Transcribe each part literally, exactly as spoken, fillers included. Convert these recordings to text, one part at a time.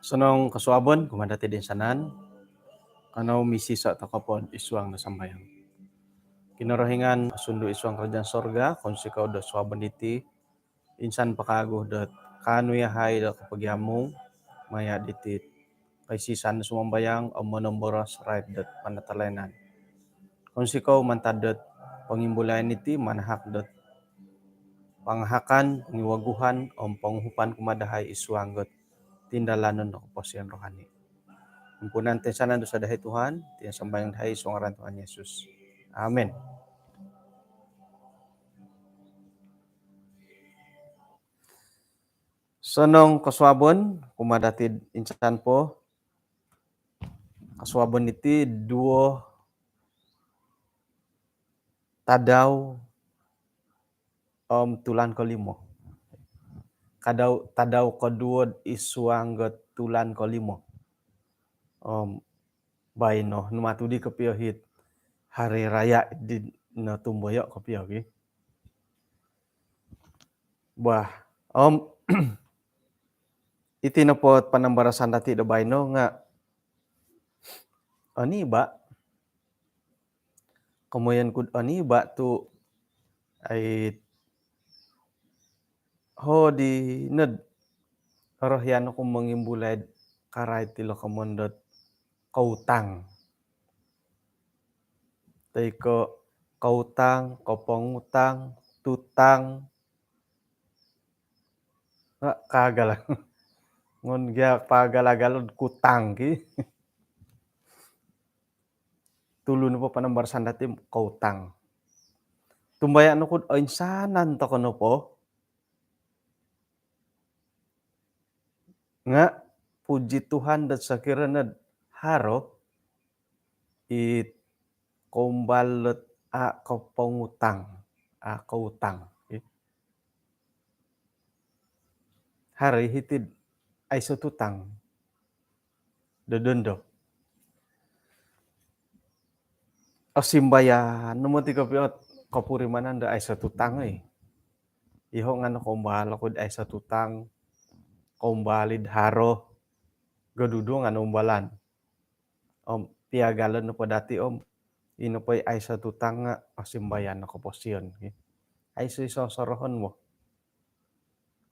Osonong kosuabon kumaa dati toinsanan. Kanou misiiso tokou po id suang do sambayang. Kinorohingan sundu id suang kerajaan sorga, kounsikou do suabon diti, insan po kawagu dot kaanu yahai do kopogiamung maya diti koisisan do sumambayang om monomboros rait dot panatalayanan. Kounsikou mantad dot pongimbulayan iti manahak dot pangahakan, pongiwaguhan om ponguhupan kumaa dahai id suang dot tindalanon do koposion rohani. Ampunan toinsanan dosa dahai Tuhan, iti no sambayang dahai id suang ngaran Tuhan Yesus. Amin. Osonong kosuabon kumaa dati toinsanan po. Kosuabon iti duo tadau om tulan kolimo. Kadau, tadau koduo id suang do tulan kolimo. Om baino no matu di kopio it hari raya di no tumboyo kopio gi. Bah, om iti nopo panambarasan dati do baino nga oniba. Komoyon ku do oniba tu ai hodi nod orohian oku mongimbulai karait ilo komoyon dot koutang. Toi ko koutang, kopongutang, tutang. Nga kaagal. Ngon gia paagal-agal kutang ki. Tulu nopo panambarasan dati koutang. Tumbayaan oku do oinsanan tokou nopo. Nga puji Tuhan dot sokiro nod haro it koumbal dot a kopongutang, a koutang. Haro i hiti do aiso tutang do dondo. Osimbayan no moti kopio ot kopurimanan do aiso tutang oi. Iho nga nokoumbal oku do aiso tutang, koumbal i do haro, godudu nga noumbalan. Om piagalon nopo dati om ino po i aiso tutang nga osimbayan no koposion. Aiso i sosorohon mo.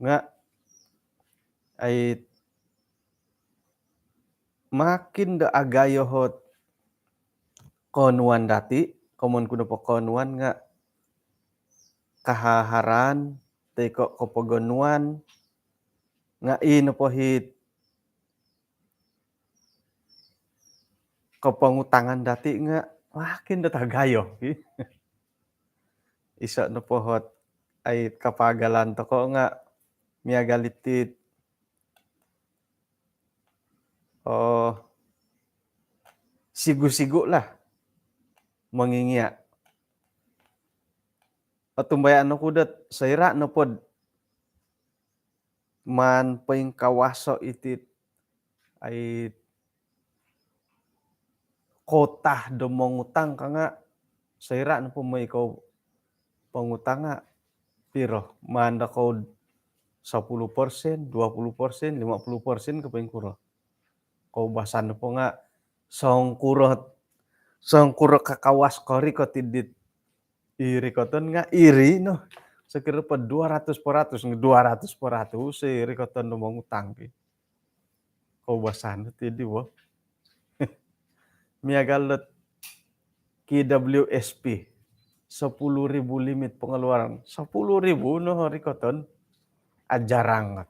Nga ai makin do agayo ot koonuan dati, komoyon ku nopo koonuan nga kahaharan, toi ko kopogonuan, nga i nopo it kopongutangan dati nga makin do tagayo. Iso nopo ot ai kapaagalan tokou nga miagal iti, oh, sigu-sigu lah mongingia. Otumbayaan oku dot soira nopo do maan poingkawaso iti ai kota do mongutang ka nga soira nopo moi kou pongutang nga piro? Maan do kou do sepuluh persen, dua puluh persen, lima puluh persen ko poingkuro? Koubasan nopo nga songkuro, songkuro kakawas korikot id dit i rikoton nga iri no. Sokiro po dua ratus peratus, dua ratus peratus i rikoton do mongutang ki. Koubasan ti di bo. Miagal dot K W S P, sepuluh ribu limit pengeluaran. Sepuluh ribu no rikoton. Ajarang.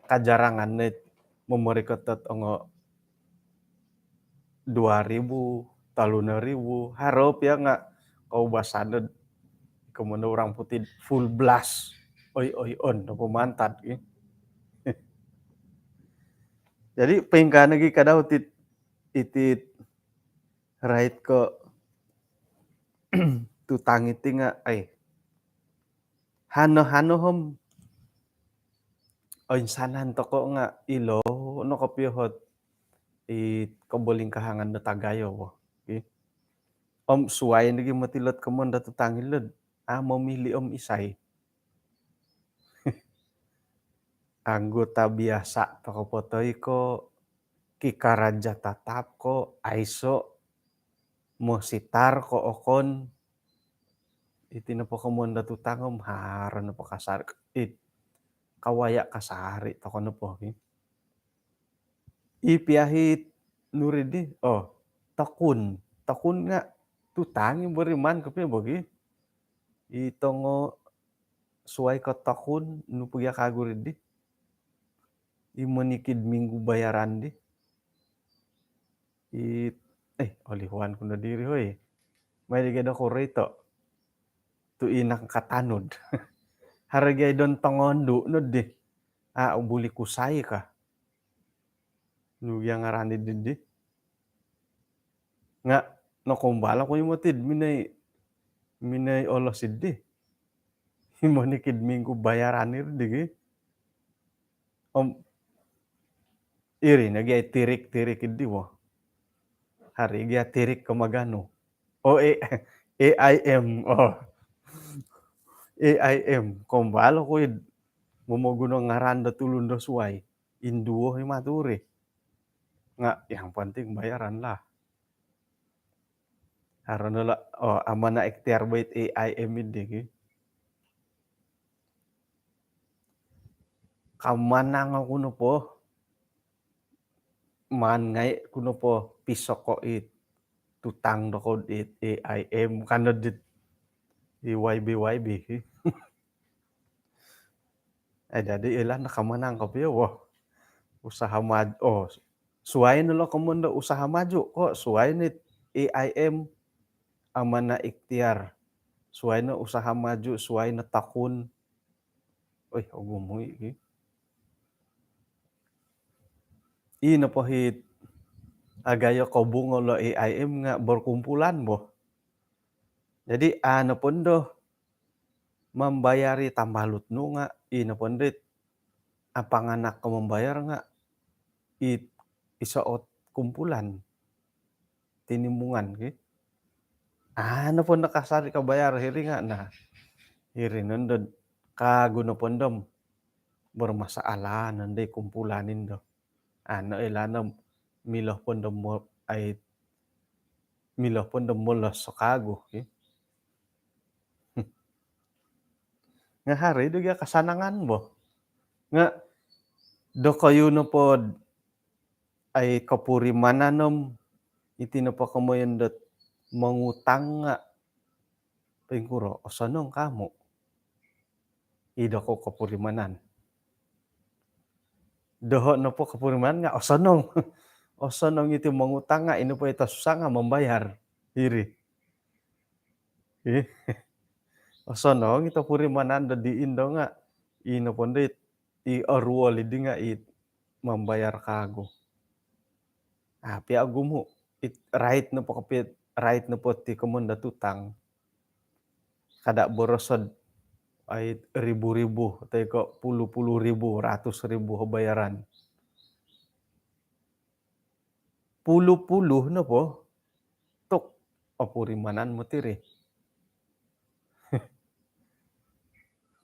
Kajarangan no it momorikot dot ongo dua ribu, tolu no ribu. Haro pia nga koubasan do komoyon do orang putih full blast. Oi, oi, on, nopo mantad ki. Jadi poingkaa nogi kadau iti, iti rait ko tutang iti nga ai hano-hano om oinsanan tokou nga ilo no kopio ot i kobolingkahangan do tagayo bo. Om suai nogi moti ilo ot komoyon do tutang ilo do a momili om isai. Anggota biasa tokou po toi ko kikaraja tatap ko aiso, mositar ko okon, iti nopo komoyon do tutang om haro nopo kasari, it, kawaya kasari toko nopo ki. I piahit nuri di, oh, tokun. Tokun nga tutang i beriman kopio bogi. I tongo suai ko tokun, nu pogi kagu ri di. I monikid minggu bayaran di. I, eh, olihuan ku no diri, hoi. Mai di gado korito. Tu inang katanud. Harga idon tongondu no di. Ah, buli kusai ka. Nu gia ngaran di di. Nga, nokombalo ko i motid minai, minai olos di. I monikid minggu bayaran iri di gi. Om, iri no gia tirik-tirik di wo. Hari gia tirik ko maganu. Oh, A-, A I M. Oh. A I M. Kombalo ko id momoguno ngaran do tulun do suai. Induo i maturi. Nga, yang penting bayaran lah. Haro no lah, oh, amanah ikhtiar bo it A I M di ki. Kamanang oku nopo, maan ngai ku nopo pisoko it tutang doko it A I M, kan no dit i Y B Y B ki. Eh, jadi ilo no kamanang kopio, wo. Usaha maju, oh, suai no lo komoyon do usaha maju ko, suai no it A I M, amanah ikhtiar. Suai no usaha maju, suai no tokun. Oi, ogumu i ki. I nopo it agayo kobungo lo A I M nga berkumpulan bo. Jadi, a nopo ndo mambayar i tambalut nu nga, i nopo ndo it apanganak ko mambayar nga, i, iso ot kumpulan tinimungan ki. A nopo ndo kasari kabayar hiri nga, nah, hiri no ndo kagu nopo ndo bermasalah nondo i kumpulan indo. Ano, ilo no milo po ndo mo-, ai, milo po ndo molos so kagu ki. Nga haro i do gia kasanangan bo. Nga dokoyu nopo, ai, kopurimanan om iti nopo komoyon dot mongutang nga, poingkuro, osonong ka amu? I doko kopurimanan. Doho nopo kopurimanan nga osonong. Osonong iti mongutang nga, i nopo it osusah nga mambayar. Hiri. Ih. Osonong iti purimanan do di indo nga, i nopo ndo it, i oruol di nga it mambayar kagu. Ah, pia ogumu, it rait nopo kopio, rait nopo ti komoyon do tutang. Kada boroso do, ai, ribu-ribu, toi ko puluh-puluh ribu, ratus ribu bayaran. Puluh-puluh nopo, tu opurimanan moti ri.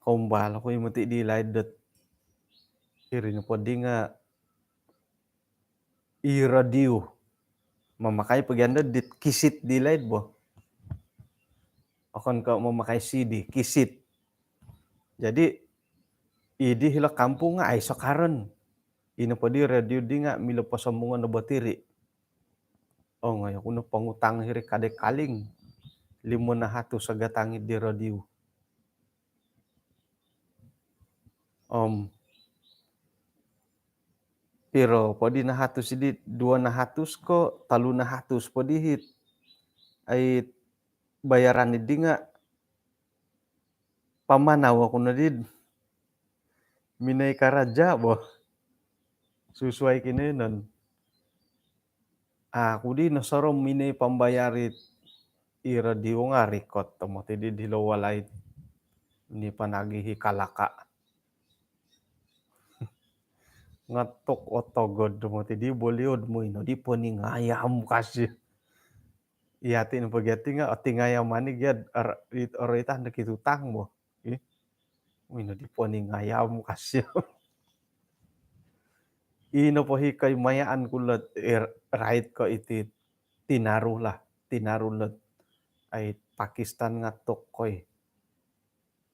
Kombal oku i moti di laid dot. Iri nopo di nga i radio. Mamakai po gia ndo dit kisit di laid bo. Okon ko mamakai C D, kisit. Jadi, i di hilo kampung nga aiso karan. I nopo di radio di nga milo posombungon do batiri. Ongoi oku no pongutang hiri kadai kaling. Limo nahatus agatang di radio. Om piro po di nahatus di, duo nahatus ko tolu nahatus po di hit, ai, bayaran di nga pamanau oku no di minoi karaja bo. Susuai kinoiyonon. Aku di nosorou minoi pambayar it i radio nga rikot tomod di hilo walai ni panagihi kalaka. Ngatuk otogod tomod di boliod mu ino di poningayam kasi. Iyati nopo gia ti nga otingayam ani gia or-, it-, oroitan do kitutang bo. Ih. Ino di poningayam kasi. Ino po hi koi mayaan ku lot, eh, rait ko iti tinaru lah, tinaru lot ai Pakistan nga tokoi.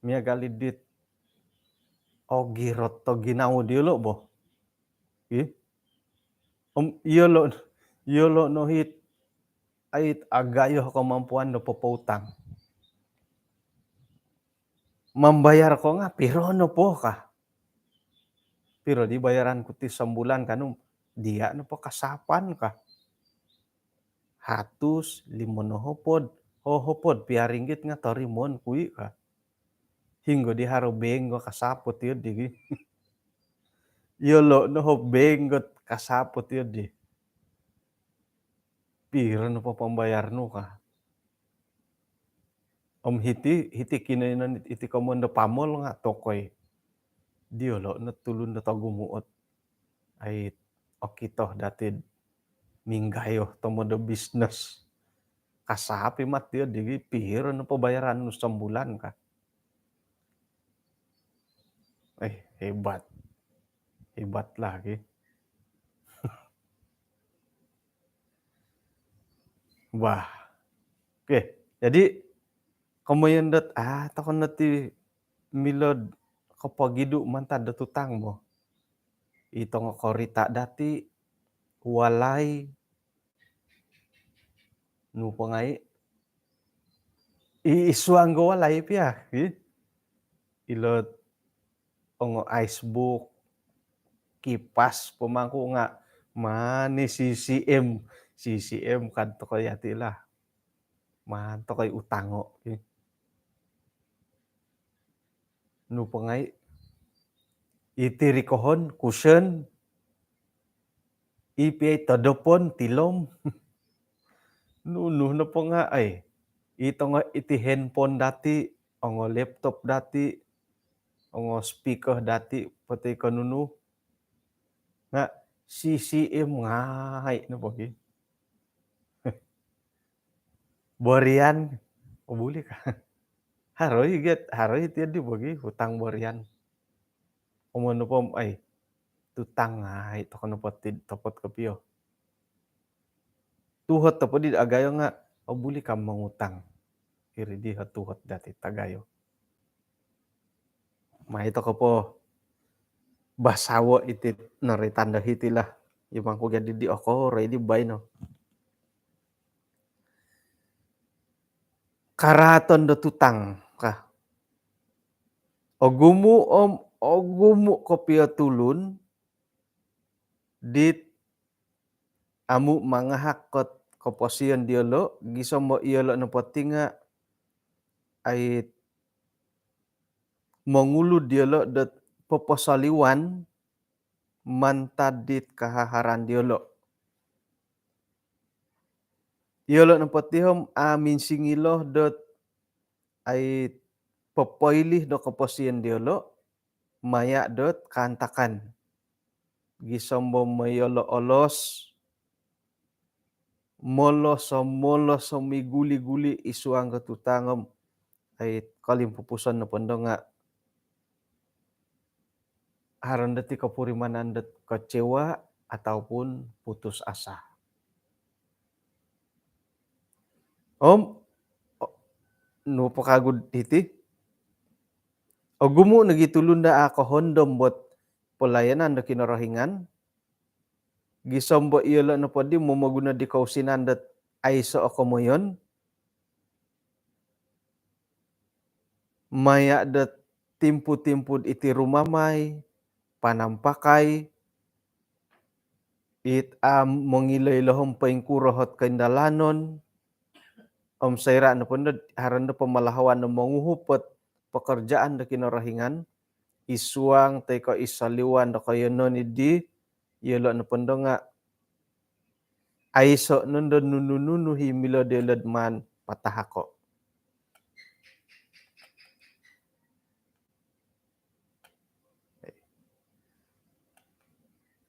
Miagal i dit ogirot o ginawo diolo bo. Ih. Om, iyolo, iyolo no hit ait agayo kemampuan do popoutang. Mambayar ko nga piro nopo ka? Piro di bayaran ku ti sombulan kanu? Dia nopo kasapan ka? Hatus, limo nohopod, hohopod pia ringgit nga torimoon ku i ka. Hinggo di haro bank go kasaput iyo di gi. Iyolo no ho bank go kasaput iyo di. Piro nopo pambayar nu ka? Om hiti, hiti kinoiyonon iti komoyon do pamol nga tokoi. Diolo no tulun do togumu ot ai okito dati minggayo tomod do bisnes. Kasapi mat iyo di gi, piro nopo bayaran nu sombulan ka? Eh, hebat. Hebat lah gi. Wah. Okey, jadi komoyon dot, ah, tokou no ti milo do kopogidu mantad do tutang bo. I tongo korita dati, walai, nu po ngai, i, i suang go walai pia, i. Ilo ongo icebox, kipas po mangku nga maan i C C M, C C M kan tokou yati lah. Maan tokou utango, i. Nu po ngai, iti rikohon, kusen, i pia i todopon, tilom. Nunu nopo nga ai, i tongo iti handphone dati, ongo laptop dati, ongo speaker dati, poti ko nunu. Nga C C M ngai nopo gi. Borian, oh, buli ka? Haro i get, haro i tiadi bo gi, hutang borian. Om nopo om, ai, tutang ngai tokou nopo ti topot kopio. Tuhot topo di agayo nga, oh, buli ka mongutang. Iri di ho tuhot dati tagayo. Mai tokou po basawo iti noroitan do hiti lah. I mangku gia di, di okoro i di baino. Karaaton do tutang ka. Ogumu om ogumu kopio tulun dit amu mangahak kot koposion diolo, gisom bo iyolo nopo ti nga ai mongulud diolo dot poposoliwan mantad dit kahaharan diolo. Iyolo nopo ti om a minsingilo dot ai popoilih do koposion diolo maya dot kaantakan. Gisom bo moyolo olos, molos om molos om miguli-guli i suang ko tutang om ai kolimpupuson nopo ndo nga haro ndo ti kopurimanan dot kecewa ataupun putus asa. Om, o-, nu po kagu hiti? Ogumu nogi tulun do a kohondom buat pelayanan do Kinorohingan, gisom bo iyolo nopo di momoguno di kousinan dot aiso o komoyon, maya dot timpu-timpu iti rumamai, panampakai, it a mongilo-ilo om poingkuro ot koindalanon, om soira nopo ndo haro ndo pomalahawan do monguhup ot pekerjaan do Kinorohingan, i suang toi ko i soliwan do koiyonon di, iyolo nopo ndo nga aiso nondo nunu-nunu i milo diolo do maan patahako.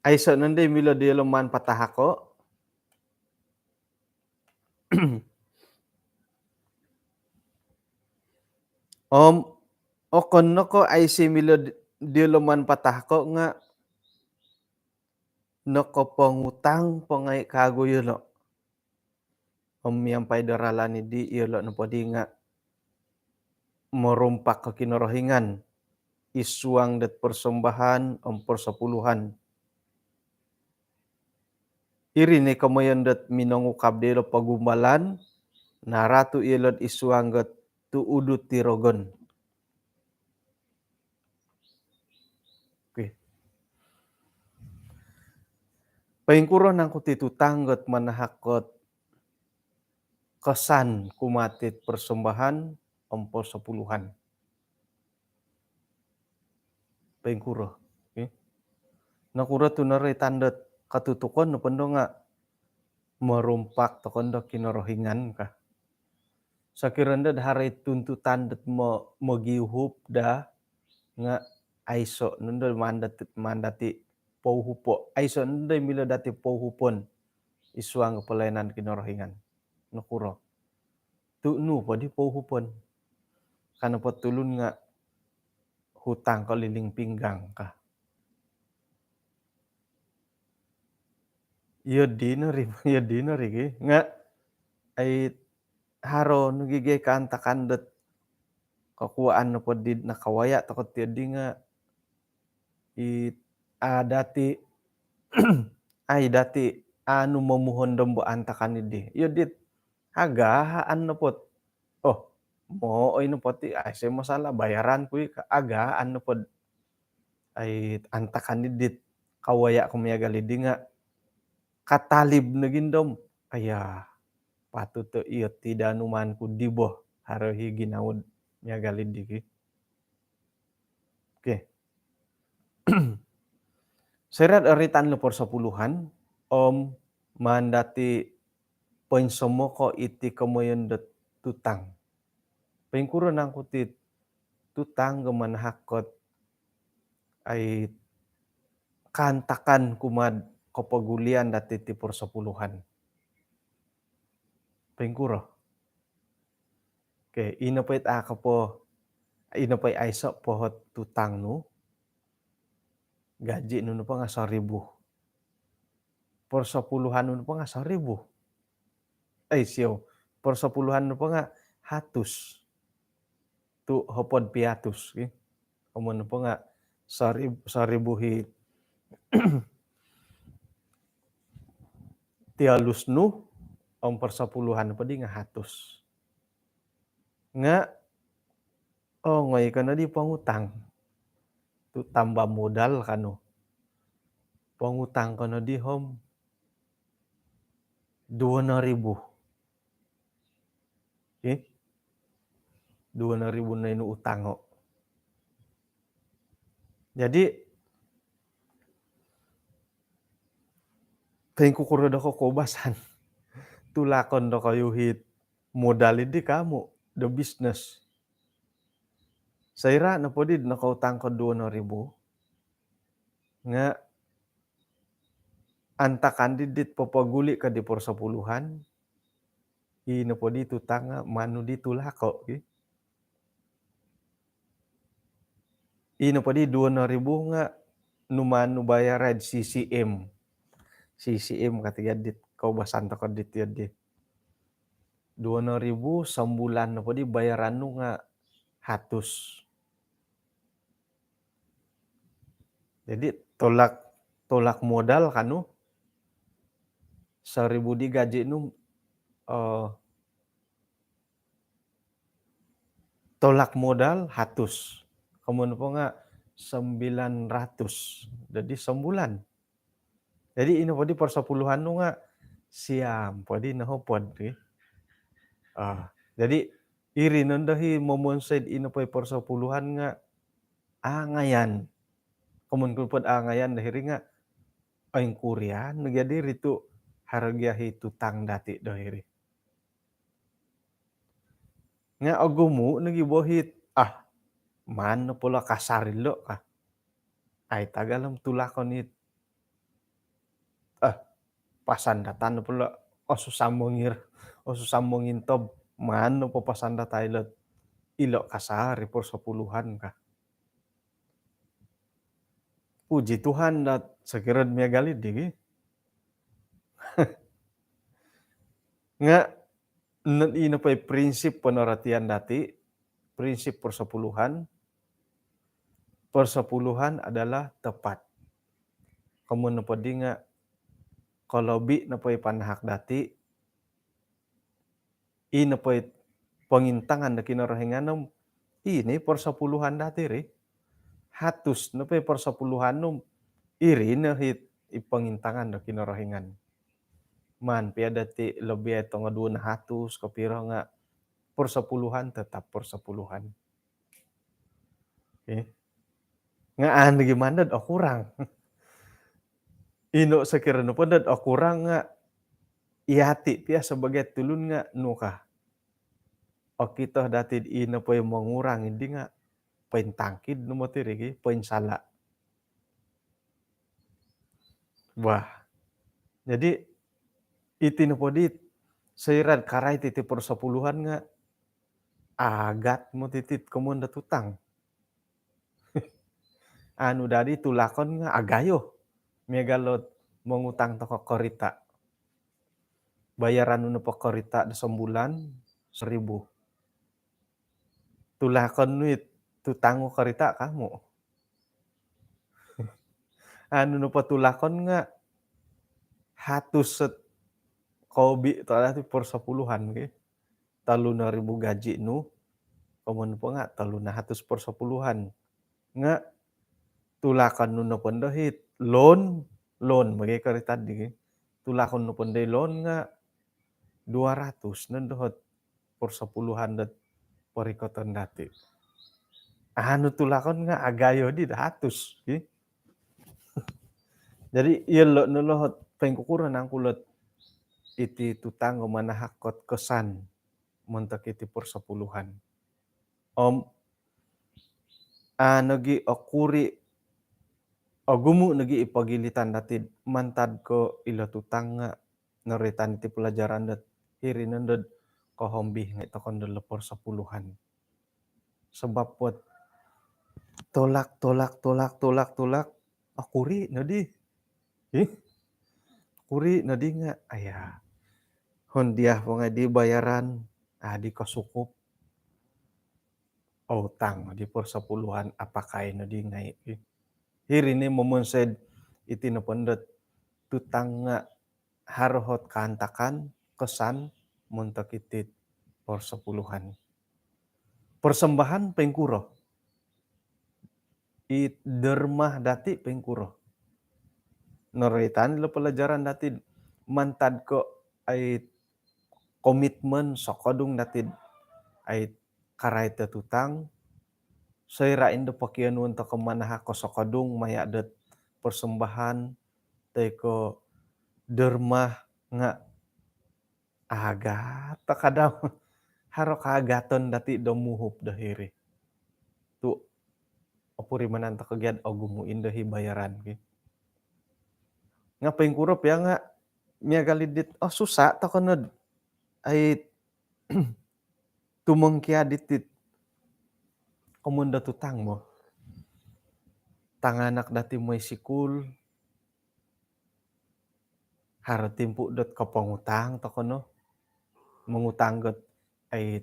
Aiso nondo i milo diolo maan patahako. Om okon no ko aiso i milo di-, diolo maan patahako nga nokopongutang po ngai' kaagu iyolo'. Om miampai do ralan iddi iyolo' nopoddi nga' morompak o Kinorohingan id suang dot porsombahan om porsopuluhan. Iri ni komoyon dot minongukab diyolo' pogumbalan, naratu' iyolo'd id suang dot tuudut di rogon. Okey. Poingkuro nangku ti tutang dot manahak dot kosan kumaa dit porsombahan om porsopuluhan? Poingkuro? Okey. Nokuro tu noroitan dot kotutukon nopo ndo nga' morompak toko ndo Kinorohingan ka. Sokiro ndo do haro i tuntutan dot mo-, mogiuhup daa nga' aiso' nondo maan dati', maan dati' pouhupo'. Aiso' nondo milo dati' pouhupon id suang pelayanan Kinorohingan. Nokuro? Tu' nu poddi pouhupon? Ka nopo tulun nga' hutang keliling pinggang ka. Iyo dino ri, iyo dino ri ki. Nga' ai haro nogi gai kaantakan dot kokuaan nopo di nakawaya' toko ti di nga' i, a, dati', ai dati' anu momuhondom bo antakan iddi. Iyo dit agahaan nopo. Oh, mooi nopo ti, aiso masalah, bayaran ku i ka, agahaan nopo. Ai antakan iddi kawaya' ku miagal iddi nga' katalib nogi ndo om. Aya, patut do iyo ti daa numaan ku di bo, haro hi ginawo miagal iddi ki. Okey. Soira' do roitan lo porsopuluhan om maan dati' poinsomoko' iti komoyon dot tutang. Poingkuro nangku ti tutang do manahak dot ai kaantakan kumaa'd kopogulian dati' ti porsopuluhan? Poingkuro? Okey, ino po it a' ko po, ino po i aiso' po ot tutang nu, gaji' nu nopo nga' soribu. Porsopuluhan nu nopo nga' soribu. Ai, siou. Porsopuluhan nu nopo nga' hatus. Tu' hopod piatus, ki. Komoyon nopo nga' sorib-, soribu hi tialus nu, om porsopuluhan nopo di nga' hatus. Nga' ongoi ko no di pongutang. Tu' tambah modal kanu. Pongutang ko no di om duo no ribu. Okey? Duo no ribu no inu utango'. Jadi, poingkukuro dokoyu koubasan? Tulakon dokoyu it modal iddi ka amu' do bisnes. Soira' nopo di nokoutang ko duo no ribu, nga' antakan di dit popoguli' ko di porsopuluhan, ino po di tutang nga' maan nu di tulako', ki. Ino po di duo no ribu nga' numaan nu bayar id C C M. C C M ka ti gaddi koubasan toko dit iyo di. Duo no ribu, sombulan nopo di bayaran nu nga' hatus. Jadi tolak, tolak modal kanu, soribu di gaji nu, eh, tolak modal hatus. Komoyon nopo nga' sombilan ratus. Jadi sombulan. Jadi ino po di porsopuluhan nu nga' siam po di nohopod, ki. Ah, jadi iri nondo hi momonsoi ino po i porsopuluhan nga' angayan. Komoyon ku nopod angayan do hiri nga' oingkurian nogi di iri tu' haro gia hi tutang dati' do hiri. Nga' ogumu' nogi bo hi, ah, maan nopo lo kasar ilo' ka. Ai tagal om tulakon it, ah, pasandatan nopo lo, osusah mongir-, osusah mongintob, maan nopo pasandatai lo, ilo' kasar i porsopuluhan ka. Puji Tuhan dot sokiro'd miagal iddi, ki. Nga' ino po i prinsip penorotian dati, prinsip persepuluhan, persepuluhan adalah tepat. Komoyon nopo di nga' kolobi nopo i panahak dati, ino po i pongintangan do Kinorohingan om, ino i persepuluhan dati ri. Hatus nopo i persepuluhan om, iri no hit i pongintangan do Kinorohingan. Maan pia dati lobi ai tongo duo nahatus kopiro nga' persepuluhan tetap persepuluhan. Okey. Nga' anu gi mandad okurang. Ino sokiro nopo dot okurang nga' iyati pia sebagai tulun nga' nu ka. Okito dati ino po i mongurang di nga' pointangkid no moti ri gi, poinsala'. Wah. Jadi iti nopo di soira' karai titi persepuluhan nga' agat moti tit komoyon do tutang. Anu dadi tulakon nga' agayo. Miagal dot mongutang toko korita'. Bayaran nu nopo korita' do sombulan seribu. Tulakon nu it tutang korita' kamu. Anu nopo tulakon nga' hatus set kobi to dati persepuluhan ki. Tolu no ribu gaji nu, komoyon po nga' tolu nahatus persepuluhan. Nga' tulakon nu nopo ndo hit loan, loan bagai korita' di. Tulakon nu nopo ndo i loan nga' dua ratus no ndo hot persepuluhan dot porikoton dati. Anu tulakon nga' agayo di do hatus ki. Jadi iyolo' no lo hot poingkukuro nangku lot iti tutang o manahak kot kesan montok iti persepuluhan. Om a' nogi okuri, ogumu' nogi i pogilitan dati mantad ko ilo tutang nga' noroitan iti pelajaran dot hiri nondo dot kohombi ngai' toko ndo lo persepuluhan. Sebab pot tolak, tolak, tolak, tolak, tolak, okuri nodi. Ih, okuri nodi nga' aya. Hondia po ngai' di bayaran, adi kosukup. Outang di persepuluhan apakai nodi ngai'. Ih. Hiri ni momonsoi iti nopo ndo dot tutang nga' haro hot kaantakan, kesan, montok iti persepuluhan. Persembahan poingkuro? It derma dati poingkuro? Noroitan lo pelajaran dati mantad ko ai komitmen sokodung dati ai karai to tutang, soira' indo pokionuon toko manahak ko sokodung maya' dot persembahan toi ko derma nga' agat toko kadau. Haro kaagaton dati do muhup do hiri. Tu' opurimanan toko gia dot ogumu' indo hi bayaran ki. Nga' poingkuro pia nga' miagal i dit, oh, susa' toko nod ai tumongkiad iti komoyon do tutang bo. Tanganak dati moi sikul, haro timpu dot kopongutang toko no. Mongutang got ai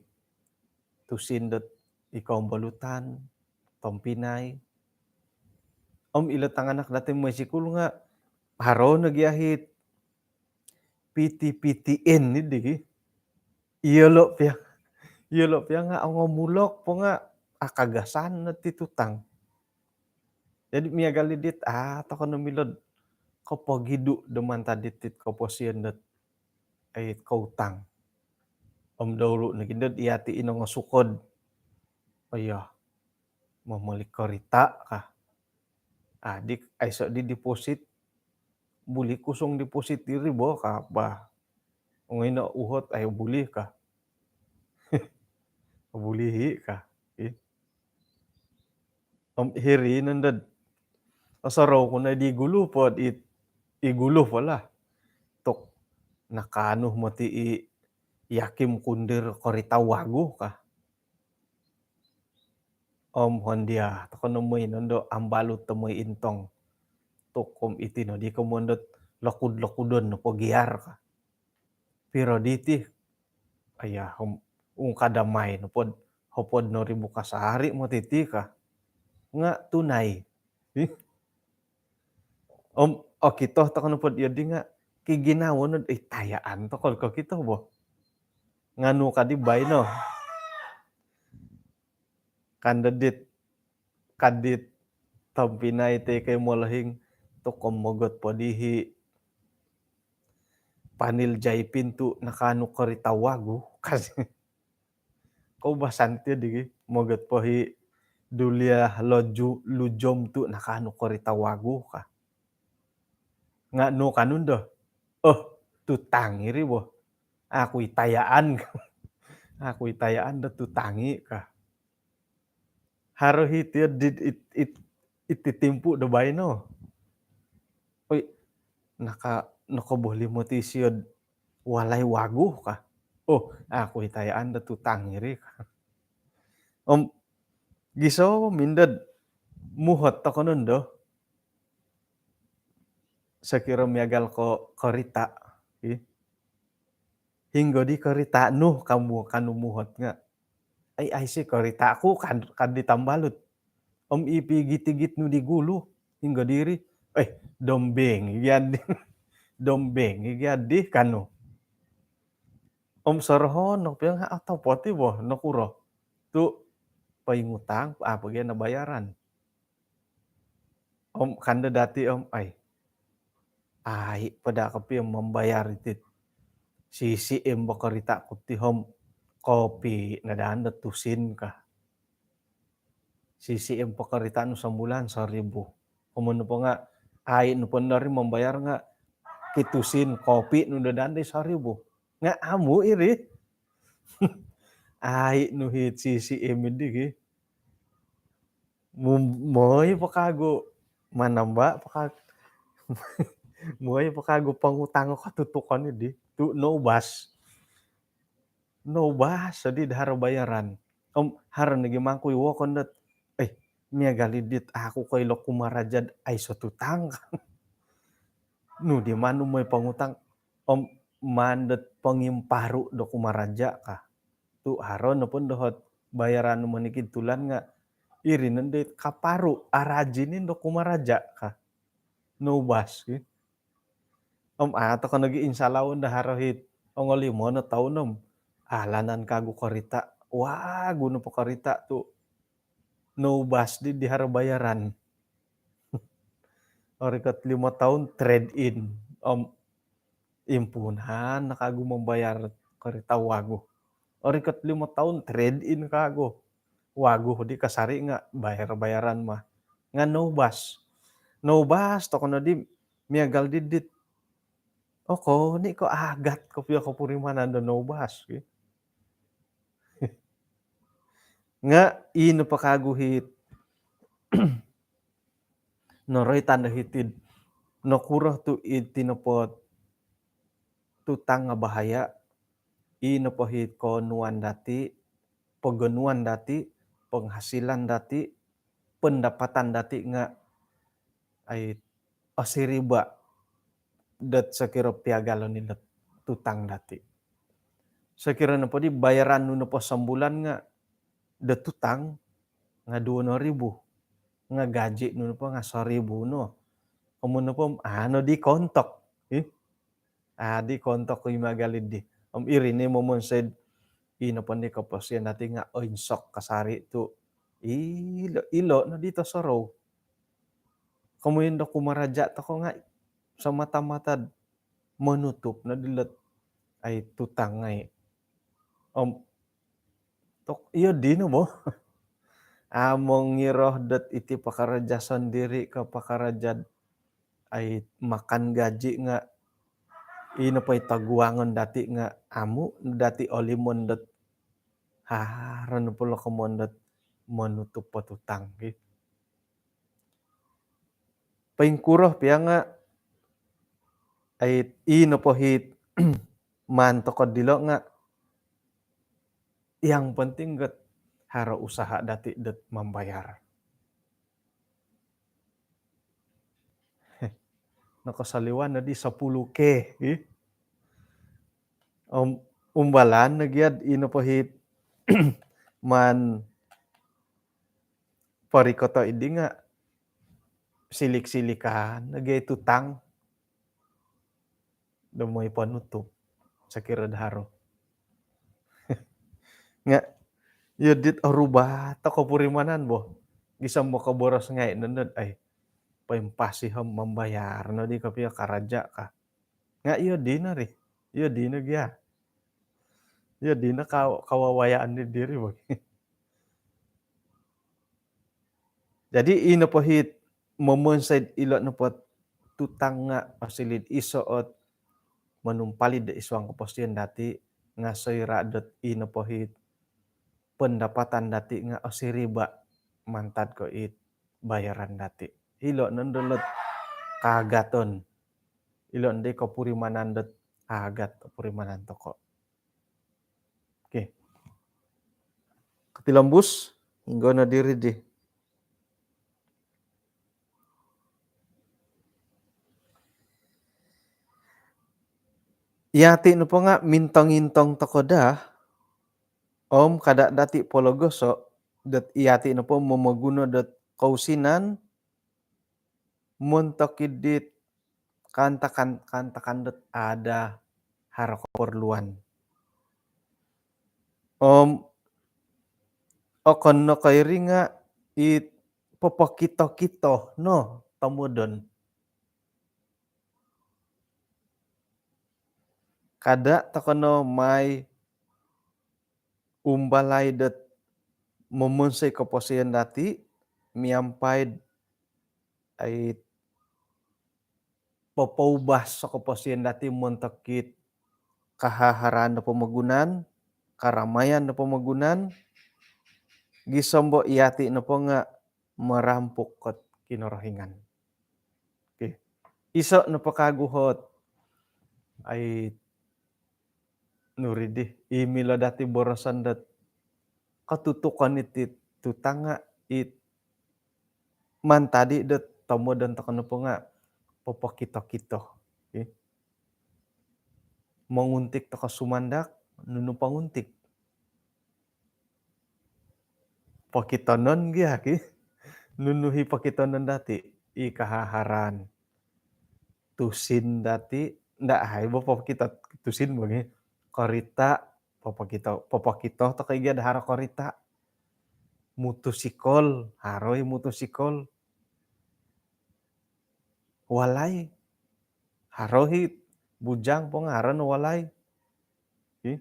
tusin dot i kombolutan, tompinai. Om ilo tanganak dati moi sikul nga' haro nogi ahit P T P T N ni digi. Iyolo' pia, iyolo' pia nga' ongomulok po nga' akagasan no ti tutang. Jadi miagal i dit, ah, toko no milo dot kopogidu' do mantad dit koposion dot ai koutang. Om dahulu nogi ndo dot iyati i nongosukod. Oh iya, momoli korita' ka. Adi, aiso di deposit. Buli kusong deposit diri bo ka bah. Ongoi no uhot ai buli ka. Buli hi ka. Ih. Om hiri nondo dot osorou ku no di gulu po dit, i gulu po lah. Tok nakaanu moti i Yakim Kundir korita' wagu ka. Om hondia toko no moi nondo ambalut do moi intong. Tok om iti nodi komoyon dot lokud-lokudon nopo giar ka. Piro diti? Aya, om ungkadamai nopod hopod no ribu kasari mo titi ka. Nga tunai. Ih. Om okito toko nopod iyo di nga kiginawo no, eh, tayaan toko kokito bo. Nganu kadi baino. Kan dedit kadit tompinai ti kai molohing tu komogot po dihi panil jai pintu nakanu korita wagu kasi. Koubasan ti digi mogot po hi dulia loju lujom tu nakanu korita wagu ka. Nga nu kanun do, oh, tutang iri bo. Aku itayaan. Aku itayaan do tutangi ka. Haro hiti di it, it, iti timpu do baino. Oi, naka naka boleh moti siod walai wagu ka. Oh, aku itayaan do tutang iri ka. Om giso mindod muhot tokonon do. Sekira miagal ko korita, ih. Hinggo di korita nu kamu kanu muhot nga. Ai, ai si korita aku kad, kad di tambalut. Om ipi git-git nu di gulu. Hinggo diri. Eh, dombeng igiadi. Dombeng igiadi kanu. Om sorohon no piang ha atau poti bo no kuro. Tu paingutang apa gia na bayaran. Om kanda dati om ai. Ai pada kopi om membayar itit. Sisi em bakarita kuti om kopi nadaan da tusin ka. Sisi em pakarita nu sambulan saribu. Komun nopo nga ai nopo nari membayar nga kitusin kopi nu dadaan di saribu. Nga amu iri. Ai nu hit sisi em idi ki. Moi pakagu manamba pakag moi pakagu pangutang ko tutukon idi tu no bas. No bas sedi dahar bayaran. Om haro nogi mangkui wokon dot, eh, miagal idit aku koilo kumarajad ai sotutang. Nu di manu moi pangutang om mandot pangimparu do kumaraja ka. Tu haro nopon dohot bayaran nu monikid tulan nga iri nondo kaparu arajinin do kumaraja ka. No bas ki. Om ato ko nogi insalaun da haro hit ongolimo no taun om alanan kagu korita. Wagu nopo korita tu no bas di di haro bayaran. Orikot lima tahun trade in om impunan nakagu membayar korita wagu. Orikot lima tahun trade in kagu. Wagu di kasari nga bayar-bayaran mah. Nga no bas. No bas toko no di miagal didit. Oko ni ko agat ko pia ko purimanan do no bas. Nga ino pakagu hit noroi tanda hitid nokuro tu iti nopo tutang nga bahaya. Ino po hit konuan dati, pogonuan dati, penghasilan dati, pendapatan dati nga ai osiriba dot sokiro piagalon ilo tutang dati. Sokiro nopo di bayaran nu nopo sombulan nga do tutang nga duo no ribu. Nga gaji nu nopo nga soribu no. Komun nopo ano di kontok. Ih. Adi kontok ko imagalid di. Om iri ni momonsoi ino po ni koposian dati nga oinsok kasari tu ilo, ilo no di tosorou. Komun do kumaraja toko nga semata-mata menutup no dilot ai tutang ngai. Om tok iyo dino mo. Amo ngiro dot iti pakaraja sendiri ke pakaraja ai makan gaji nga ino po i taguangon dati nga amu dati olimon dot haro no polo komon dot menutup potutang ki. Poingkuro pia nga ai ino po hit maan toko dilo nga yang penting got haro usaha dati dot membayar. Nokosoliwan no di sepuluh K, ih. Om umbalan no gia ino po hit maan porikoto' iddi nga' silik-silikan no gia i tutang do moi ponutup sokiro do haro. Nga' iyo dit orubat o kopurimanan bo. Gisom bo koboros ngai' no dot, ai, poimpasi om mambayar no di kopio karaja' ka. Nga' iyo dino ri. Iyo dino gia. Iyo dino ka-, kawawayaan di diri bo. Jadi ino po hit momonsoi ilo' nopo tutang nga' osiliu iso' ot monumpalid do id suang koposion dati' nga' soira' dot ino po hit pendapatan dati' nga' osiriba' mantad ko' it bayaran dati'. Ilo' nondo lot kaagaton. Ilo' nondo i kopurimanan dot aagat kopurimanan toko'. Okey. Kotilombus, inggo no diri di. Iyati' nopo nga' mintong-intong toko' daa, om kada' dati' pologoso' dot iyati' nopo momoguno dot kousinan montok id dit kaantakan, kaantakan dot ada haro koporluan. Om okon no ko' iri nga' i popokito-kito no tomodon. Kada' toko' no mai umbalai dot momonsoi koposion dati' miampai'd ai popoubas o koposion dati' montok it kahaharaan do pomogunan, karamayan do pomogunan, gisom bo iyati' nopo nga' marampuk ot Kinorohingan. Okey. Iso' nopo kagu ot ai nuri di, i milo dati' boroson dot kotutukon iti tutang nga' it mantad i dot tomodon toko' nopo nga' popokito-kito. Okey. Monguntik toko' sumandak, nunu ponguntik? Pokitonon gia ki. Nunu i pokitonon dati'? I kahaharaan. Tusin dati', nda' ai bo pokito tusin bo gi. Korita', popokito, popokito toko' i gia do haro korita'. Mutusikol, haro i mutusikol. Walai. Haro i bujang po nga' haro no walai. Ih.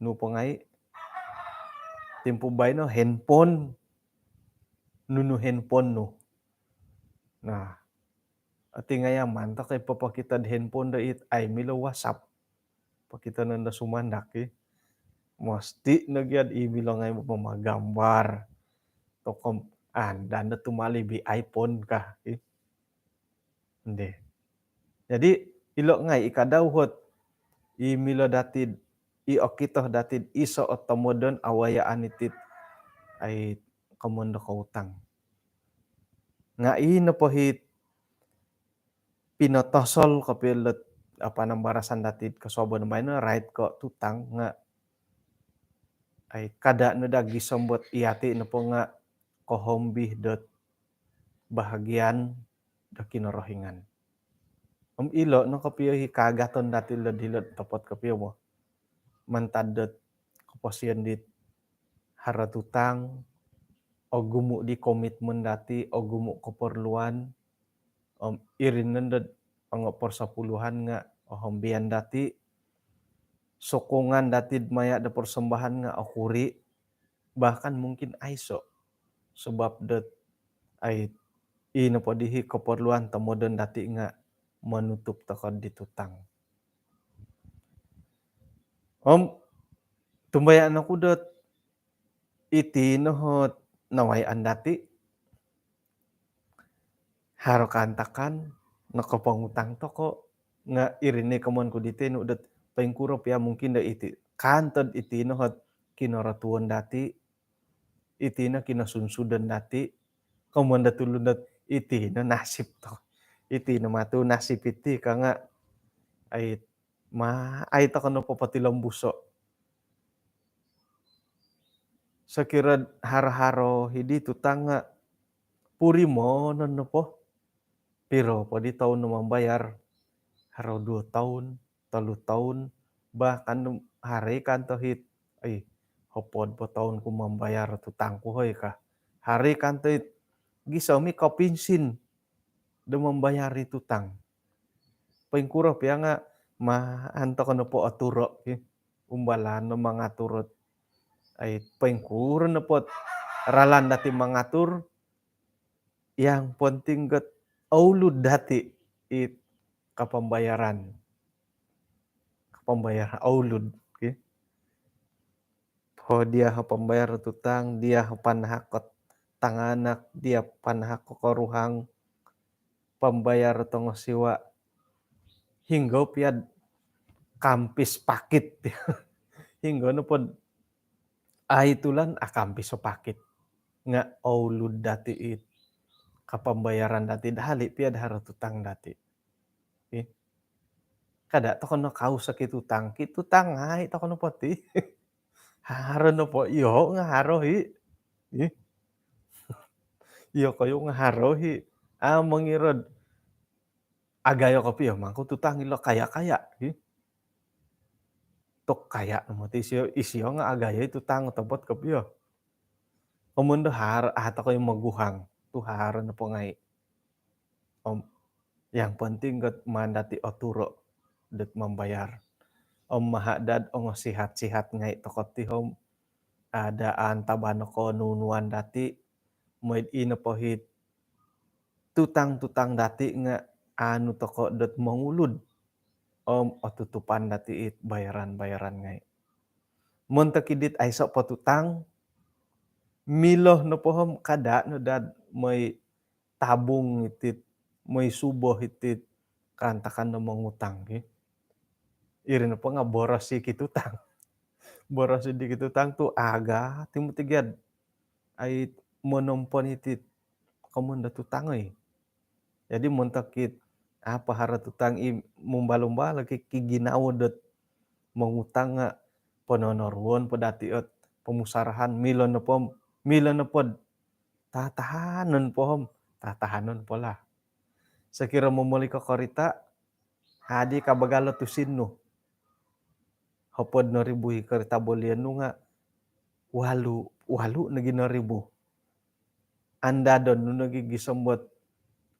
Nu po ngai'. Timpu baino handphone. Nunu handphone nu? Nah, ati ngai' aman toko' i popokito'd handphone do it ai milo WhatsApp. Pokito nondo sumandak i. Mositi' no gia'd i milo ngai' mamagambar. Toko' andan do tumalib i iPhone kah i. Ende. Jadi ilo' ngai' i kadau ot i milo dati'd, i okito dati'd iso' o tomodon awayaan iti'd ai komoyon do koutang. Nga' i nopo hit pinotosol kopio lot panambarasan dati'd kosuabon baino, rait ko' tutang nga' ai kada' no daa gisom bo iyati' nopo nga' kohombi dot bahagian do Kinorohingan. Om ilo' no kopio i kaagaton dati' lo dilo' topot kopio bo. Mantad dot koposion dit haro tutang, ogumu' di komitmen dati', ogumu' koporluan, om iri nondo dot ongo persepuluhan nga' ohombian dati', sokongan dati'd maya' do persembahan nga' okuri', bahkan mungkin aiso'. Sebab dot ai i nopo dii koporluan tomodon dati' nga' monutup toko' di tutang. Om tumbayaan oku dot iti no ot nawayaan dati', haro kaantakan nokopongutang toko', nga' iri no i komoyon ku diti nu dot poingkuro pia mungkin do iti, kaantod iti no ot kinorotuon dati', iti no kinosunsudon dati', komoyon do tulun dot iti no nasib toko'. Iti no matu nasib iti ka nga', ai, ma, ai toko nopo potilombuso'. Sokiro haro-haro hidi tutang nga' purimonon nopo. Piro po di toun no mambayar? Haro duo toun, tolu toun, bahkan haro i kanto hit, ai, hopod po toun ku mambayar tutang ku hoi ka. Haro i kanto hit, gisom i kopinsin do mambayar i tutang. Poingkuro pia nga' maan toko nopo oturo' ki. Umbalan no mangatur ot, ai, poingkuro nopo ot ralan dati mangatur, yang penting got oulud dati it kapambayaran. Kapambayaran oulud, okey. Ho dia ho pambayar tutang, dia ho panahak ko tanganak, dia panahak ko koruhang, pambayar tongo siwa, hinggo piad kampis pakit. Hinggo nopod ai tulan, a, kampis o pakit. Nga' oulud dati it kapambayaran dati, dahali piad haro tutang dati. Okey. Kada' toko no kaus o kitutang, kitutang ngai' toko nopo ti. Haro nopo, iyo nga' haro hi. Ih. Iyo koyu nga' haro hi. A, mongirod agayo kopio mangku tutang ilo kaya-kaya hi. Tu kaya no moti isio, isio nga' agayo i tutang otopot kopio. Komoyon do haro, a, toko i moguhang. Tu haro nopo ngai'. Om yang penting got maan dati oturo' dot mambayar. Om maha' dad ongo sihat-sihat ngai' toko ti om ada antaban o konunuan dati, moid ino po hit tutang-tutang dati nga' anu toko dot mongulud. Om otutupan dati it bayaran-bayaran ngai'. Montok i dit aiso po tutang, milo nopo om kada' no dad moi tabung itit, moi subo itit kaantakan do mongutang ki. Iri nopo nga' boros i kitutang. Boros i di kitutang tu aga ti moti giad ai monompon itit komoyon do tutang oi. Jadi montok it apa haro tutang i mumbal-umbal ki, ki ginawo dot mongutang nga' pononoruon po dati ot pomusarahan, milo nopo, milo nopod tatahanon po om tatahanon po lah. Sokiro momoli ko korita', hadi kabagal o tusin nu. Hopod no ribu i korita' bolion nu nga' walu, walu nogi no ribu. Andadon nu nogi gisom bot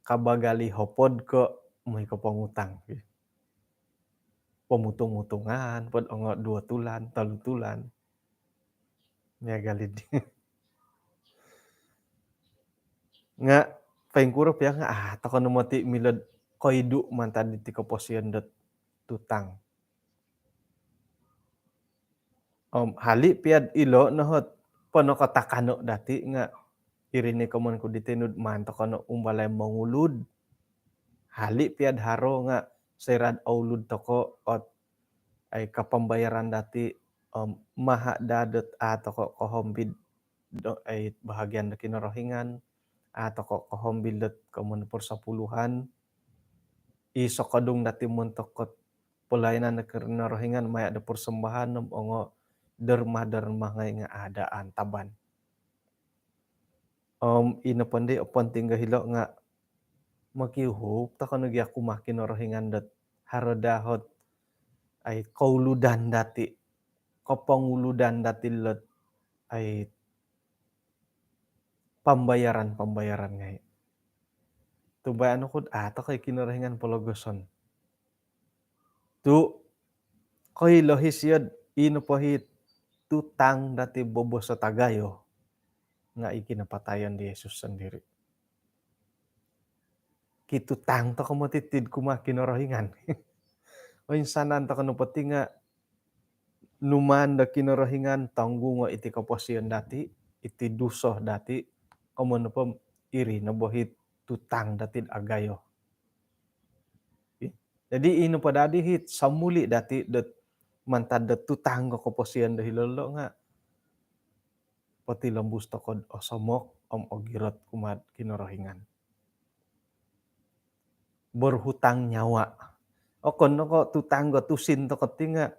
kabagal i hopod ko moi ko pongutang. Pomutung-mutungan pod ongo duo tulan, tolu tulan. Miagal i di. Nga' poingkuro pia nga', a, toko no moti milo'd koidu' mantad iti koposion dot tutang. Om hali' pia'd ilo' no hot ponokotakano' dati' nga' iri ni komoyon ku diti nu'd maan toko no umbalai mongulud. Hali' pia'd haro nga' soira'd oulud toko' ot ai kapambayaran dati', om maha' daa dot a' toko' kohombi'd do ai bahagian do Kinorohingan, a' toko' kohombi'd dot komoyon persepuluhan, i sokodung dati' montok ot pelayanan do Kinorohingan maya' do persembahan om ongo derma-derma ngai' nga' ada antaban. Om ino pondi oponting do hilo' nga' mokiuhup toko' nogi' aku ma Kinorohingan dot haro daa hot ai kouludan dati', koponguludan dati' lot ai pambayaran-pambayaran ngai'. Tu' baya' no ku'd a' toko' i Kinorohingan pologoson. Tu' koilo hi sio'd ino po hi tutang dati' bobos o tagayo nga' i kinapatayon di Yesus sondiri'. Kitutang toko' moti ti'd kumaa Kinorohingan. Oinsanan toko' nopo ti nga' numaan do Kinorohingan tonggungo' iti koposion dati', iti duso dati', komoyon nopo iri no bo hi tutang dati'd agayo. Jadi ino po dadi hi somuli' dati' dot mantad dot tutang ko koposion do hilo' lo' nga' potilombus toko'd osomok om ogirot kumaa'd Kinorohingan. berhutang nyawa. Okon no ko' tutang do tusin toko' ti nga'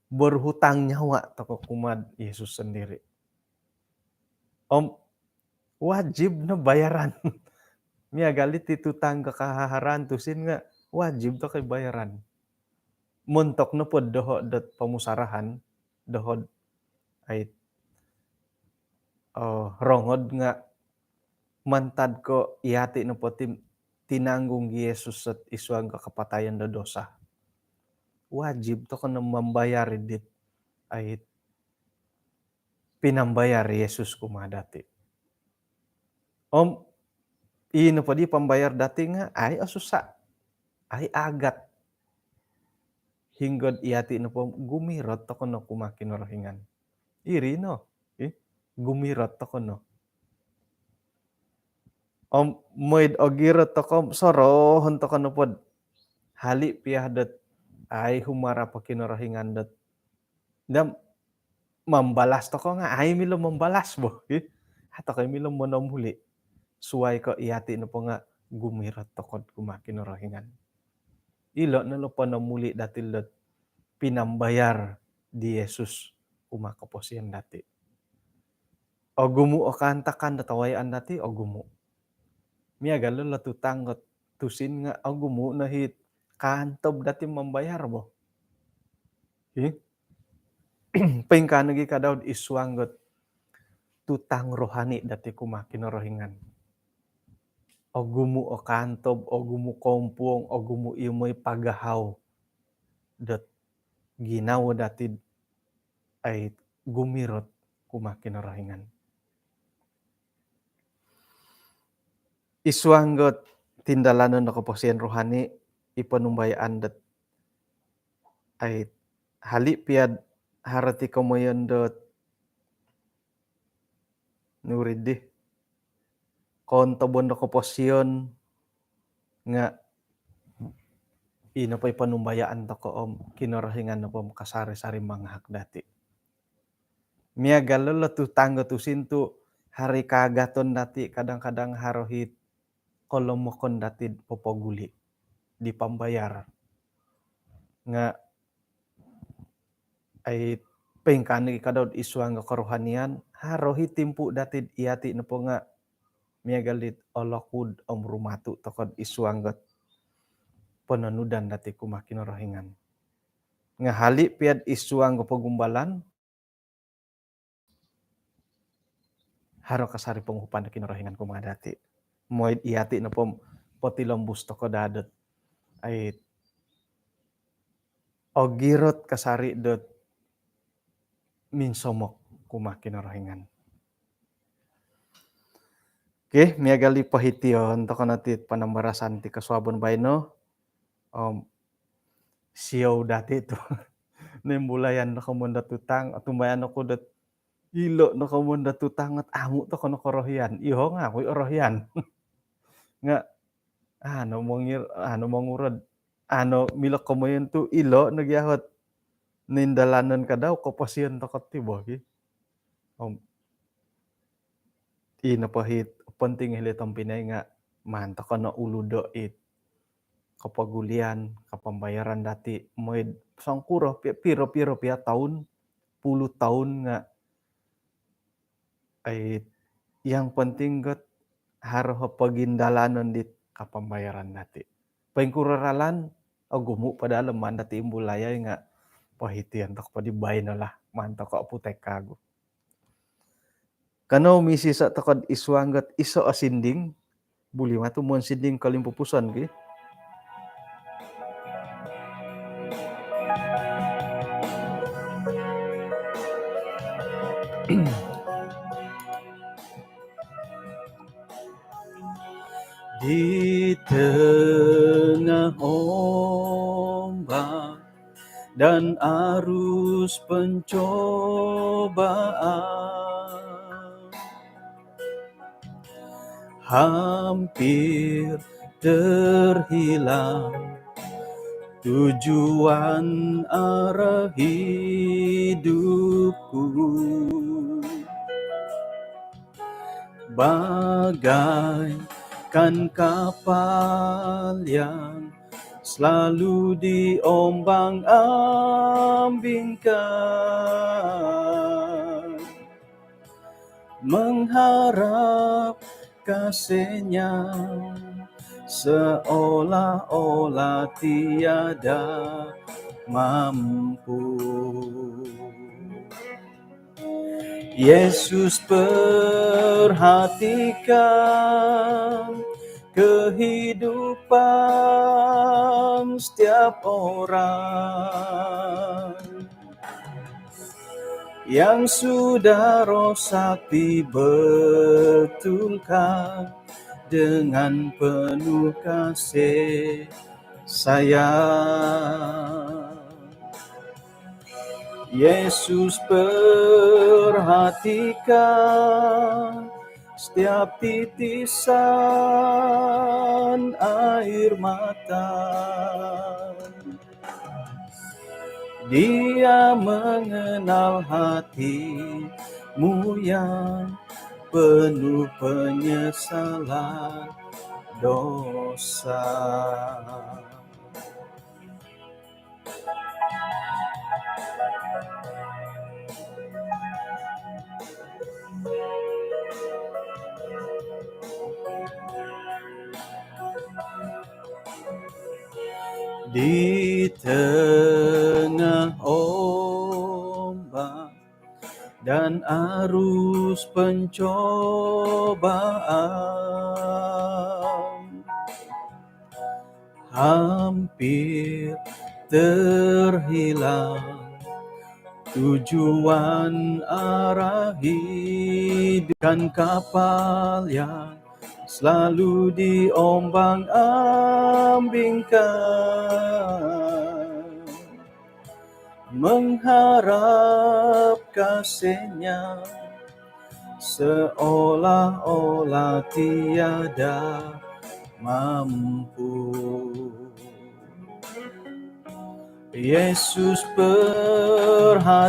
berhutang nyawa toko' kumaa'd Yesus sendiri. Om wajib no bayaran. Miagal iti tutang do kahaharaan tusin nga' wajib toko' bayaran. Montok nopo doho' dot pomusarahan, doho'd ai, eh, rongod nga' mantad ko' iyati' nopo ti tinanggung Yesus id suang ko' kapatayan do dosa. Wajib toko' no mambayar dit ai pinambayar Yesus kumaa dati'. Om ii nopo di pambayar dati' nga' ai osusa', ai agat. Hinggod iyati' nopo gumirot toko' no kumaa Kinorohingan. Iri no, ih, gumirot toko' no. Om moi'd ogirot toko', sorohon toko' nopod hali' piya dot ai humarap o Kinorohingan dot dam mambalas toko' nga' ai milo mambalas bo, ih. A' toko' milo monomuli'. Suwai ko' iyati' nopo nga' gumirot toko'd kumaa Kinorohingan. Ilo' no lo ponomuli' dati' dot pinambayar di Yesus kumaa koposion dati'. Ogumu' o kaantakan dot awayaan dati', ogumu'. Miagal lo tutang dot tusin nga' ogumu' no it kaantob dati' mambayar bo. Ih. Poingkaa nogi' kadau'd id suang dot tutang rohani dati' kumaa Kinorohingan. Ogumu' o kaantob, ogumu' kompuong, ogumu' i moi pagahau dot ginawo dati'd ai gumirot kumaa Kinorohingan. Id suang dot tindalanon do koposion rohani, i ponumbayaan dot ai hali' piya'd haro ti komoyon dot nuridih. Koontobon do koposion nga' ino po i ponumbayaan toko' om Kinorohingan nopo om kasari-sari mangahak dati'. Miagal lo lo tutang do tusin tu' haro i kaagaton dati', kadang-kadang haro it kolomokon dati'd popoguli' di pambayar. Nga' ai poingkaa nogi' kadau'd id suang do korohanian, haro i timpu' dati'd iyati' nopo nga' miagal dit olokud om rumatu' toko'd id suang dot pononudan dati' kumaa Kinorohingan. Nga' hali' piya'd id suang do pogumbalan, haro kasari ponguhupan do Kinorohingan kumaa dati'. Moi'd iyati' nopo om potilombus toko' daa dot ai ogirot kasari dot minsomok kumaa Kinorohingan. Okey, miagal di pohition toko' no ti panambarasan ti kosuabon baino. Om siou dati' tu' noimbulayan no komoyon do tutang, otumbayaan oku dot ilo' no komoyon do tutang ot amu' toko' no korohian. Iyoho' nga' aku i' orohian. Nga' ano mongir-, ano mongurod, ano milo komoyon tu' ilo' nogi' ahot nindalanon kadau koposion toko' ti bo ki. Om ino po it ponting hilo' tompinai nga' maan toko' no uludo' it kopogulian, kapambayaran dati', moi'd songkuro pi-, piro-piro piya toun, puluh toun nga' ai yang penting got haro o pogindalanon dit kapambayaran dati'. Poingkuro ralan, ogumu' po daa lo maan dati' imbulayai nga' pohition toko' po di baino lah, maan toko' aputai kagu. Kanou misiso' toko'd id suang got iso' o sinding, buli matu' monsinding kolimpupuson ki. Di tengah ombak dan arus pencobaan, hampir terhilang tujuan arah hidupku. Bagai Kan kapal yang selalu diombang-ambingkan, mengharap kasihnya seolah-olah tiada mampu. Yesus perhatikan kehidupan setiap orang yang sudah rosak dibetulkan dengan penuh kasih sayang. Yesus perhatikan setiap titisan air mata. Dia mengenal hatimu yang penuh penyesalan dosa. Di tengah ombak dan arus pencobaan, hampir terhilang tujuan arah hidup. Kan kapal yang selalu diombang-ambingkan, mengharap kasihnya seolah-olah tiada mampu. Yesus perhatikan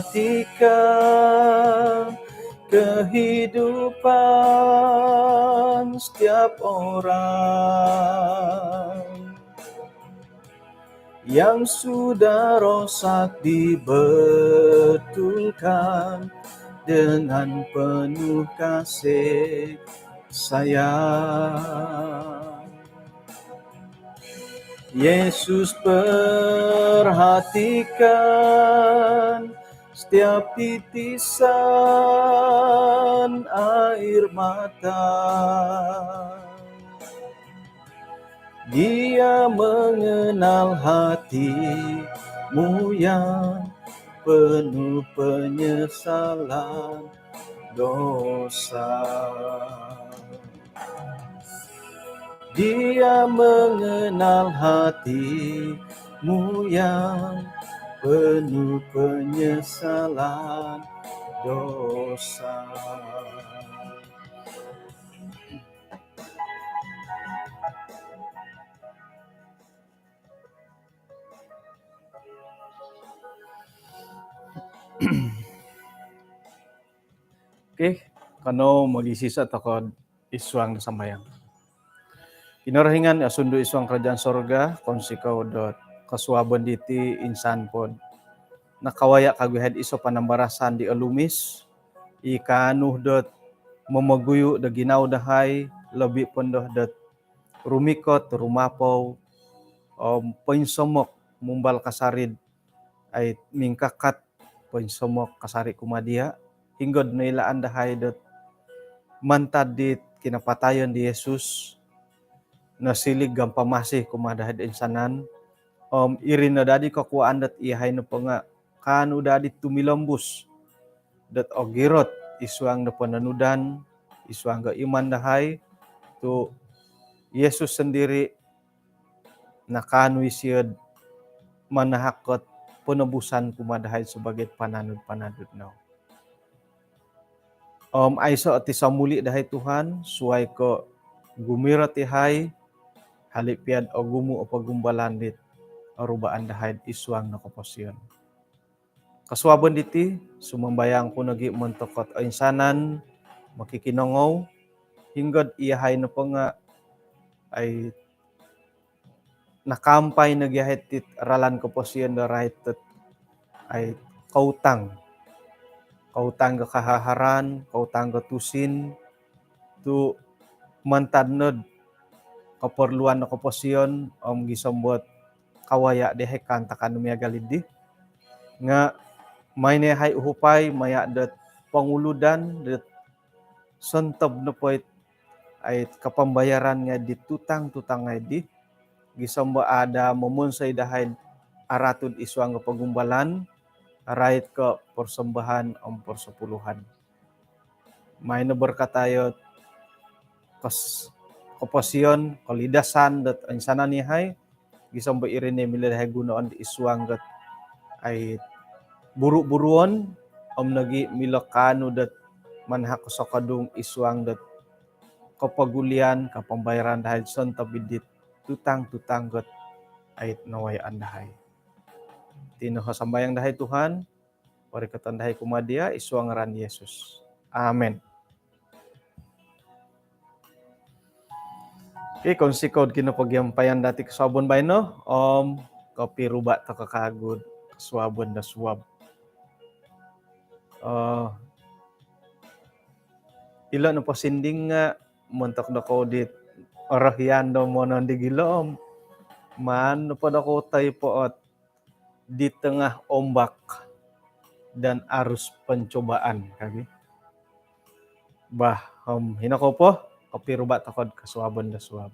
kehidupan setiap orang yang sudah rosak dibetulkan dengan penuh kasih sayang. Yesus perhatikan setiap titisan air mata. Dia mengenal hatimu yang penuh penyesalan dosa. Dia mengenal hatimu yang penuh penyesalan dosa. Okey, kanou mogiiso tokou id suang do sambayang. Kinorohingan osundu id suang kerajaan sorga, kounsikou dot kosuabon diti insan po nakawaya kagu yahai id iso panambarasan di olumis, i kaanu dot momoguyu do ginawo dahai, lobi po ndo dot rumikot, rumapou, om poinsomok mumbal kasari, ai mingkakat poinsomok kasari kumaa dia, hinggo do noilaan dahai dot mantad dit kinapatayon di Yesus, nosilig gampamasi kumaa dahai do insanan, om iri no dadi kokuaan dot iyahai nopo nga kaanu dadi tumilombus dot ogirot id suang do pononudan, id suang do iman dahai, tu Yesus sondiri nakaanu isio do manahak dot ponobusan kumaa dahai sabaagi pananud-pananud nu. Om aiso oti somuli dahai Tuhan, suai ko gumirot iyahai, hali pia do ogumu o pogumbalan dit orubaan dahai id suang do koposion. Kosuabon diti, sumambayang oku nogi montok dot oinsanan mokikinongou, hinggo do iyahai nopo nga ai nakaampai nogi yahai tit ralan koposion do rait dot ai koutang. Koutang do kahaharan, koutang do tusin, tu mantad nod koporluan do koposion, om gisom dot kawaya di yahai kaantakan do miagal dii. Nga mai no yahai uhupai maya dot ponguludan dot sontob nopo it ai kapambayaran nga di tutang-tutang ngai di, gisom do ada momonsoi dahai aratud id suang do pogumbalan, rait ko persembahan om persepuluhan. Mai no berkat yahai ot kos-, koposion, kolidasan dot insanan yahai, gisom do iri no milo dahai gunoon id suang dot ai buru-buruon, om nogi milo kaanu dot manahak kosokodung id suang dot kopogulian, kapambayaran dahai sontob id dit tutang-tutang dot ai nawayaan dahai. Iti no sambayang dahai Tuhan, porikoton dahai kumaa dia id suang ngaran Yesus. Amen. Okey, kounsikou do kinopogiampayan dati kosuabon baino, om kopiruba tokou kagu do kosuabon do suab. Eh, ilo nopo sinding nga montok dokoyu dit orohian do monondi gilo, om maan nopo dokoyu toi po ot di tengah ombak dan arus pencobaan, kagi. Bah, om hino kou po, kopiruba tokou do kosuabon do suab.